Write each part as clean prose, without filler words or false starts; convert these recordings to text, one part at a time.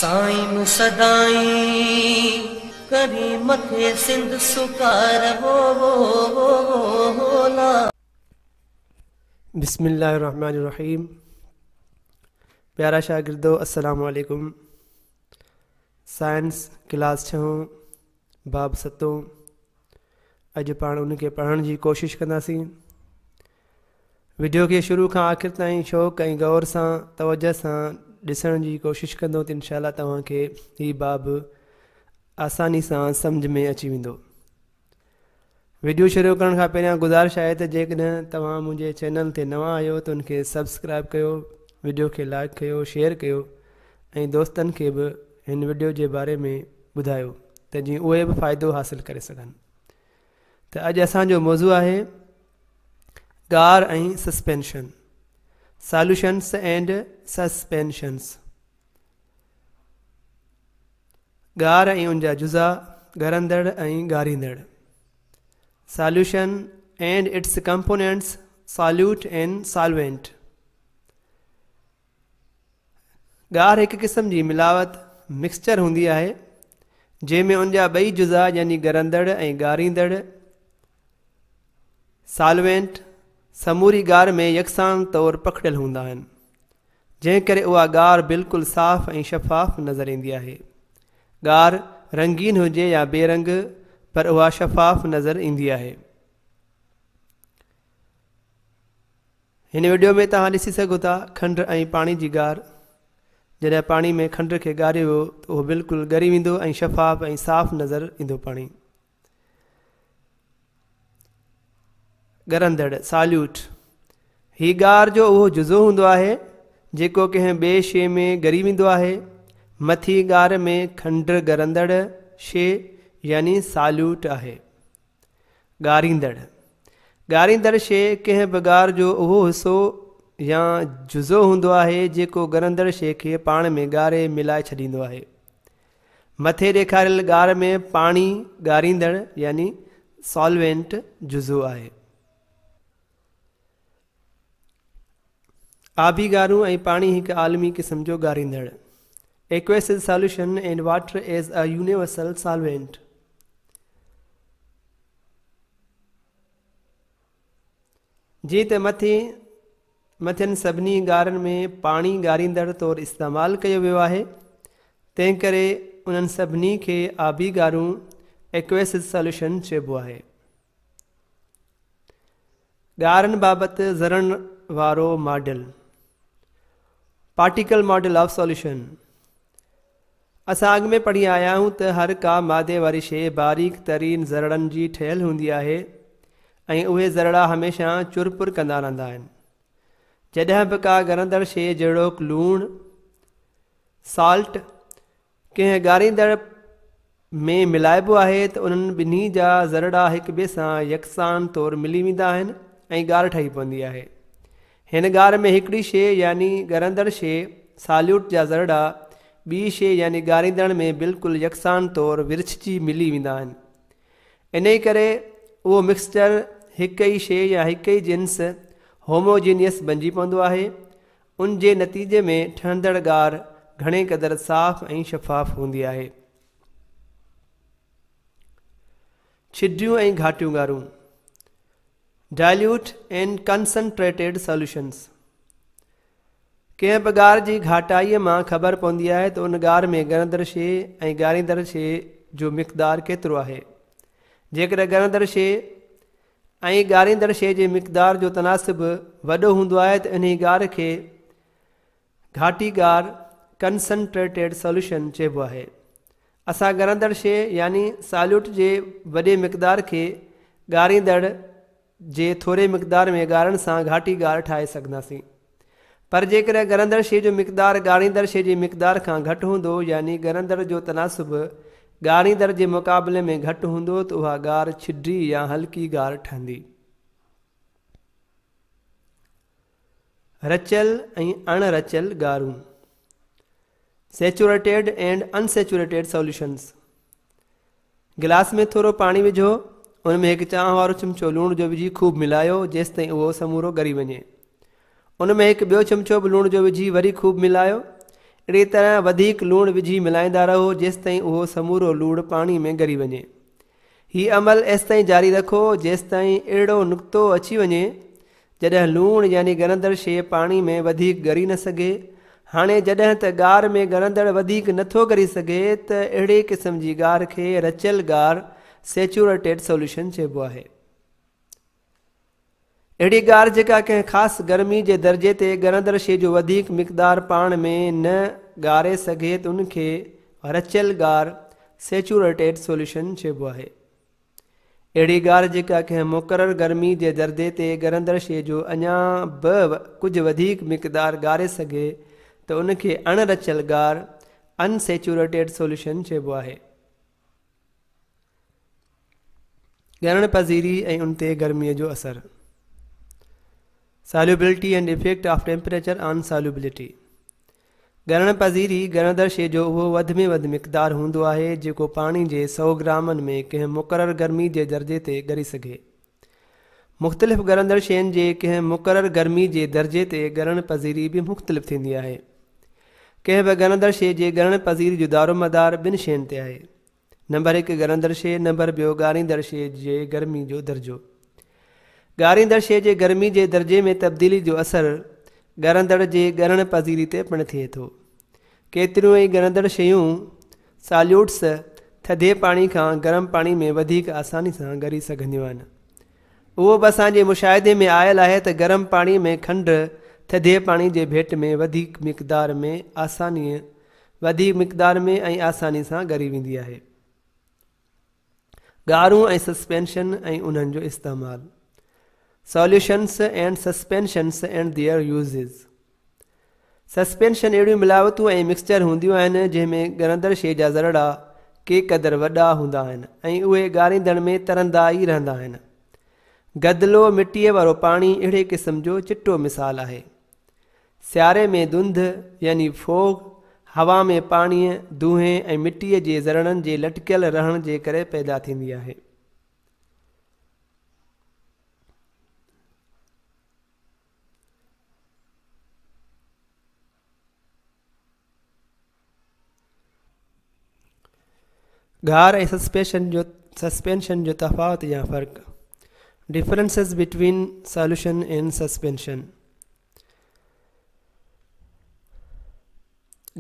سائين مون سدائين ڪرين مٿي سنڌ سڪار وولا. بسم الله الرحمن الرحيم پيارا شاگردو السلام عليڪم سائنس ڪلاس ڇهون باب ستون اڄ پاڻ ان کي پڙهڻ جي ڪوشش ڪنداسين. وڊيو کي شروع کان آخر تائين شوق ۽ غور سان توجه سان ڏسڻ جي ڪوشش ڪندو ته انشاء الله توهان کي هي باب آساني سان سمجهه ۾ اچي ويندو. وڊيو شروع ڪرڻ کان پهريان گذارش آهي ته جيڪڏهن توهان منهنجي چينل تي نوان آهيو ته ان کي سبسڪرائب ڪيو، وڊيو کي لائڪ ڪيو، شيئر ڪيو ۽ دوستن کي به هن وڊيو جي باري ۾ ٻڌايو ته جيئن اهي به فائدو حاصل ڪري سگهن. ته اڄ اسان جو موضوع آهي گار ۽ سسپينشن، Solutions and Suspensions، گار ۽ ان جا جزا، ڳرندڙ ۽ ڳاريندڙ، Solution and its components، Solute and Solvent. گار هڪ قسم جي ملاوت، Mixture، هوندي آهي، جنهن ۾ ان جا ٻئي جزا يعني ڳرندڙ ۽ ڳاريندڙ، Solvent، سموري گار ۾ يڪسان طور پکڙيل هوندا آهن، جنهن ڪري اها گار بلڪل صاف ۽ شفاف نظر ايندي آهي. گار رنگين هجي يا بي رنگ پر اها شفاف نظر ايندي آهي. هن وڊيو ۾ توهان ڏسي سگهو ٿا کنڊ ۽ پاڻي جي گار. جڏهن پاڻي ۾ کنڊ کي ڳاريو ويو ته اهو بلڪل ڳري ويندو ۽ شفاف ۽ صاف نظر ايندو پاڻي. ڳرندڙ، Solute، هي گار جو اهو جزو هوندو آهي جيڪو ڪنهن ٻئي شيء ۾ ڳري ويندو آهي. مٿي گار ۾ کنڊ ڳرندڙ شيء يعني Solute آهي. ڳاريندڙ، ڳاريندڙ شيء ڪنهن به ڳار جو اهو حصو يا جزو هوندو آهي جيڪو ڳرندڙ شيء کي پاڻ ۾ ڳاري ملائي ڇڏيندو آهي. مٿي ڏيکاريل ڳار ۾ پاڻي ڳاريندڙ يعني Solvent جزو آهي. آبي ڳارون ۽ پاڻي هڪ عالمي قسم جو ڳاريندڙ، Aqueous solution and water as a universal solvent، جيئن ته مٿي مٿين سڀني ڳارن ۾ پاڻي ڳاريندڙ طور استعمال ڪيو ويو آهي، تنهنڪري انهن سڀني کي آبي ڳارون، Aqueous solution، چئبو آهي. ڳارن بابت ذرن وارو model, Particle Model of Solution، اسان اڳ ۾ پڙهي آيا آهيون ته هر ڪا مادي واري شيء باريڪ ترين ذرڙن جي ٺهيل هوندي آهي ۽ اهي ذرڙا هميشه چرپر ڪندا رهندا آهن. جڏهن به ڪا ڳرندڙ شيء جهڙوڪ لوڻ، Salt، ڪنهن ڳاريندڙ ۾ ملائبو آهي ته انهن ٻنهي جا ذرڙا هڪ ٻئي سان يڪسان طور ملي ويندا آهن ۽ ڳار ٺهي پوندي آهي. هن ڳار ۾ هڪڙي شيء يعني ڳرندڙ شيء، Solute، جا ذرڙا ٻي شيء يعني ڳاريندڙ ۾ بلڪل يڪسان طور ورڇجي ملي ويندا آهن. انهيء ڪري اهو مڪسچر هڪ ئي شيء يا هڪ ئي جنس، Homogeneous، بنجي پوندو آهي ان جي نتيجي ۾ ٺهندڙ ڳار گهڻي قدر صاف ۽ شفاف هوندي آهي. ڇڊيون ۽ گهاٽيون ڳارون، Dilute and Concentrated Solutions، ڪنهن به ڳار جي گهاٽائيء مان خبر پوندي آهي ته ان ڳار ۾ ڳرندڙ شيء ۽ ڳاريندڙ شيء جو مقدار ڪيترو آهي. جيڪڏهن ڳرندڙ شيء ۽ ڳاريندڙ شيء جي مقدار جو تناسب وڏو هوندو آهي ته انهي ڳار کي گهاٽي ڳار، Concentrated Solution، چئبو آهي. اسان ڳرندڙ شيء يعني ساليوٽ جي وڏي مقدار کي ڳاريندڙ جي ٿوري مقدار ۾ ڳارڻ سان گهاٽي ڳار ٺاهي سگهنداسين. پر جيڪڏهن ڳرندڙ شيء جو مقدار ڳاريندڙ شيء جي مقدار کان گهٽ هوندو يعني ڳرندڙ جو تناسب ڳاريندڙ جي مقابلي ۾ گهٽ هوندو ته اها ڳار ڇڊي يا هلڪي ڳار ٺهندي. رچيل ۽ اڻ رچيل ڳارون، Saturated and Unsaturated Solutions، glass ۾ ٿورو پاڻي وجهو، ان ۾ هڪ چانهه وارو چمچو لوڻ جو وجهي خوب ملايو جيستائين اهو سمورو ڳري وڃي. ان ۾ هڪ ٻيو چمچو به لوڻ جو وجهي وري خوب ملايو. اهڙيء طرح وڌيڪ لوڻ وجهي ملائيندا رهو جيستائين اهو سمورو لوڻ پاڻي ۾ ڳري وڃي. هي عمل ايستائين جاري رکو جيستائين اهڙو نقطو اچي وڃي جڏهن لوڻ يعني ڳرندڙ شيء پاڻي ۾ وڌيڪ ڳري نه سگهي. هاڻي جڏهن ته ڳار ۾ ڳرندڙ وڌيڪ نه ٿو ڳري سگهي ته اهڙي قسم جي ڳار کي رچيل ڳار Saturated Solution چئبو آهي. اهڙي ڳار جيڪا ڪنهن خاص گرمي جي درجي تي ڳرندڙ شيء جو وڌيڪ مقدار پاڻ ۾ نه ڳاري سگهي ته ان کي رچيل ڳار Saturated Solution چئبو آهي. اهڙي ڳار جيڪا ڪنهن مقرر گرمي جي درجي تي ڳرندڙ شيء جو اڃا به ڪجهه وڌيڪ مقدار ڳاري سگهي ته ان کي اڻ رچيل ڳار Unsaturated Solution چئبو آهي. ڳرڻ پذيري ۽ ان تي گرميء جو اثر، Solubility and Effect of Temperature on Solubility، ڳرڻ پذيري ڳرندڙ شيء جو اهو وڌ ۾ وڌ مقدار هوندو آهي جيڪو پاڻي جي سئو گرامن ۾ ڪنهن مقرر گرمي جي درجي تي ڳري سگهي. مختلف ڳرندڙ شين جي ڪنهن مقرر گرمي جي درجي تي ڳرڻ پذيري به مختلف ٿيندي آهي. ڪنهن به ڳرندڙ شيء جي ڳرڻ پذيري جو دارومدار ٻن شين تي آهي. نمبر هڪ ڳرندڙ شيء، نمبر ٻيو ڳاريندڙ شيء جي گرمي جو درجو. ڳاريندڙ شيء جي گرمي جي درجي ۾ تبديلي جو اثر ڳرندڙ جي ڳرڻ پذيري تي پڻ ٿئي ٿو. ڪيتريون ئي ڳرندڙ شيون، Solutes، ٿڌي پاڻي کان گرم پاڻي ۾ وڌيڪ آساني سان ڳري سگهنديون آهن. اهو به اسان جي مشاهدي ۾ آيل آهي ته گرم پاڻي ۾ کنڊ ٿڌي پاڻي جي ڀيٽ ۾ وڌيڪ مقدار ۾ آسانيء وڌيڪ مقدار ۾ ۽ آساني سان ڳري ويندي آهي. ڳارون ۽ سسپينشن ۽ انهن جو استعمال، Solutions and Suspensions and Their Uses، suspension اهڙيون ملاوتون ۽ مڪسچر هونديون آهن جنهن ۾ ڳرندڙ شيء جا ذرڙا ڪي قدر وڏا هوندا آهن ۽ اهي ڳاريندڙ ۾ ترندا ئي رهندا آهن. گدلو مٽيء وارو پاڻي اهڙي قسم جو چٽو مثال آهي. سياري ۾ ڌنڌ يعني فوگ هوا ۾ پاڻيء، دونهين ۽ مٽيء جي ذرڙن جي لٽڪيل رهڻ جي ڪري پيدا ٿيندي آهي. ڳار ۽ سسپينشن جو تفاوت يا فرق، Differences between Solution and Suspension،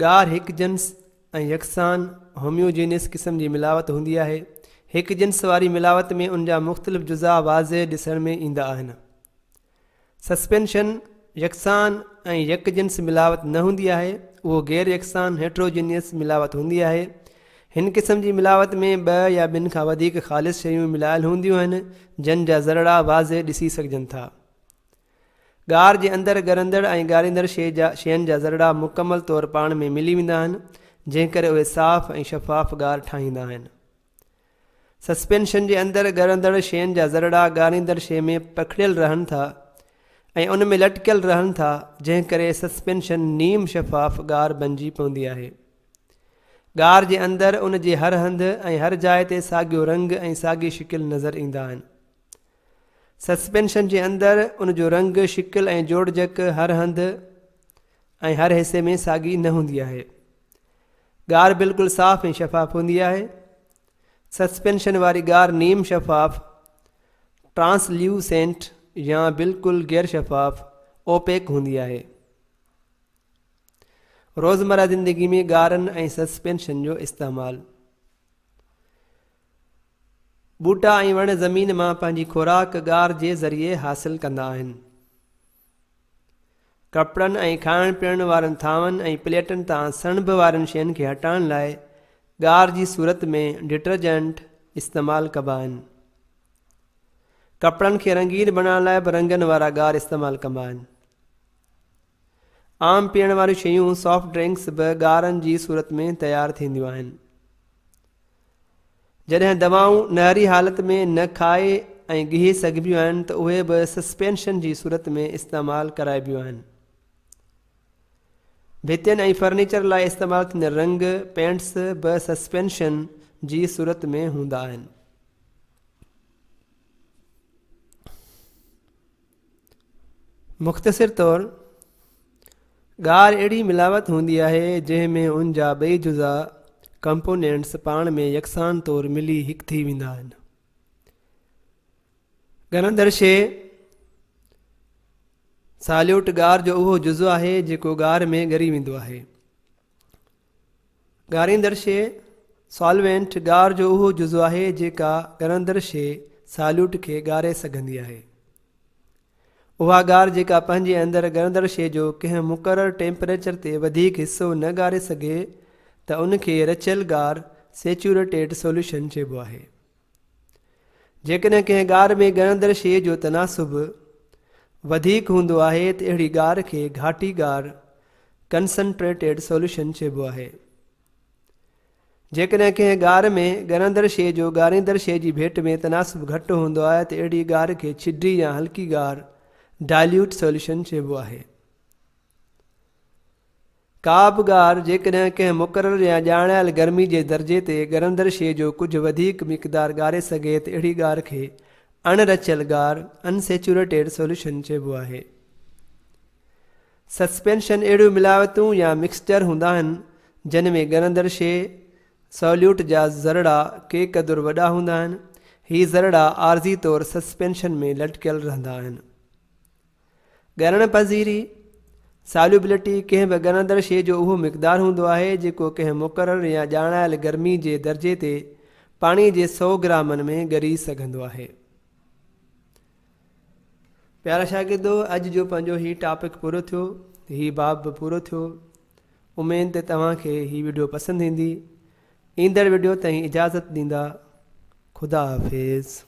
ڳار هڪ جنس ۽ يڪسان، Homogeneous، قسم جي ملاوت هوندي آهي. هڪ جنس واري ملاوت ۾ ان جا مختلف جزا واضح ڏسڻ ۾ ايندا آهن. سسپينشن يڪسان ۽ يڪ جنس ملاوت نه هوندي آهي، اهو غير يڪسان، Heterogeneous، ملاوت هوندي آهي. هن قسم جي ملاوت ۾ ٻه يا ٻن کان وڌيڪ خالص شيون ملايل هونديون آهن، جن جا ذرڙا واضح ڏسي سگهجن ٿا. ڳار جي اندر ڳرندڙ ۽ ڳاريندڙ شيء جا شين جا ذرڙا مڪمل طور پاڻ ۾ ملي ويندا آهن، جنهن ڪري اهي صاف ۽ شفاف ڳار ٺاهيندا آهن. سسپينشن جي اندر ڳرندڙ شين جا ذرڙا ڳاريندڙ شيء ۾ پکڙيل رهن ٿا ۽ ان ۾ لٽڪيل رهن ٿا، جنهن ڪري سسپينشن نيم شفاف ڳار بنجي پوندي آهي. ڳار جي اندر ان جي هر هنڌ ۽ هر جاء تي ساڳيو رنگ ۽ ساڳي شڪل نظر ايندا آهن. سسپينشن جي اندر ان جو رنگ، شڪل ۽ جوڙجڪ هر هنڌ ۽ هر حصي ۾ ساڳي نه هوندي آهي. ڳار بلڪل صاف ۽ شفاف هوندي آهي. سسپينشن واري ڳار نيم شفاف، Translucent، يا بلڪل غير شفاف، Opaque، هوندي آهي. روزمره زندگي ۾ ڳارن ۽ سسپينشن جو استعمال. ٻوٽا ۽ وڻ زمين مان پنهنجي خوراڪ ڳار جي ذريعي حاصل ڪندا آهن. ڪپڙن ۽ کائڻ پيئڻ وارن ٿانون ۽ پليٽن تان سڻڀ وارين شين کي هٽائڻ لاء ڳار جي صورت ۾ ڊٽرجنٽ استعمال ڪبا آهن. ڪپڙن کي رنگين بڻائڻ لاء به رنگن وارا ڳار استعمال ڪبا آهن. عام پيئڻ واريون شيون، سافٽ ڊرنڪس، به ڳارن جي صورت ۾ تيار ٿينديون آهن. جڏهن دوائون نهري حالت ۾ نه کائي ۽ ڳهي سگهبيون آهن ته اهي به سسپينشن جي صورت ۾ استعمال ڪرائبيون آهن. ڀتين ۽ فرنيچر لاء استعمال ٿيندڙ رنگ، Paints، به سسپينشن جي صورت ۾ هوندا آهن. مختصر طور، گار اهڙي ملاوت هوندي آهي جنهن ۾ ان جا ٻئي جزا، Components، پاڻ ۾ يڪسان طور ملي هڪ ٿي ويندا آهن. ڳرندڙ شيء، Solute، گار جو اهو جزو آهي جيڪو گار ۾ ڳري ويندو آهي. ڳاريندڙ شيء، Solvent، گار جو اهو جزو آهي جيڪا ڳرندڙ شيء، Solute، کي ڳاري سگهندي آهي. اها گار جيڪا پنهنجي اندر ڳرندڙ شيء جو ڪنهن مقرر ٽيمپريچر تي وڌيڪ حصو نه ڳاري سگهي ته ان کي رچيل گار، Saturated Solution، چئبو آهي. جيڪڏهن ڪنهن گار ۾ ڳرندڙ شيء جو تناسب وڌيڪ هوندو آهي ته اهڙي گار کي گهاٽي گار، Concentrated Solution، چئبو آهي. جيڪڏهن ڪنهن گار ۾ ڳرندڙ شيء جو ڳاريندڙ شيء جي ڀيٽ ۾ تناسب گهٽ هوندو آهي ته اهڙي گار کي ڇڊي يا هلڪي گار، Dilute Solution، چئبو آهي. ڪا به گار جيڪڏهن ڪنهن مقرر يا ڄاڻايل گرمي جي درجي تي ڳرندڙ شيء جو ڪجهه وڌيڪ مقدار ڳاري سگهي ته اهڙي گار کي اڻ رچيل گار، Unsaturated Solution، چئبو آهي. سسپينشن اهڙيون ملاوتون يا مڪسچر هوندا آهن جن ۾ ڳرندڙ شيء، Solute، جا ذرڙا ڪي قدر وڏا هوندا آهن. هي ذرڙا عارضي طور سسپينشن ۾ لٽڪيل رهندا آهن. ڳرڻ پذيري، Solubility، ڪنهن به ڳرندڙ شيء جو اهو مقدار هوندو آهي جيڪو ڪنهن مقرر يا ڄاڻايل گرمي جي درجي تي پاڻي جي سئو گرامن ۾ ڳري سگهندو آهي. پيارا شاگردو اڄ جو پنهنجو هي ٽاپڪ پورو ٿيو هي باب به پورو ٿيو اميد ته توهان کي هي وڊيو پسند ايندي ايندڙ وڊيو تائين اجازت ڏيندا خدا حافظ.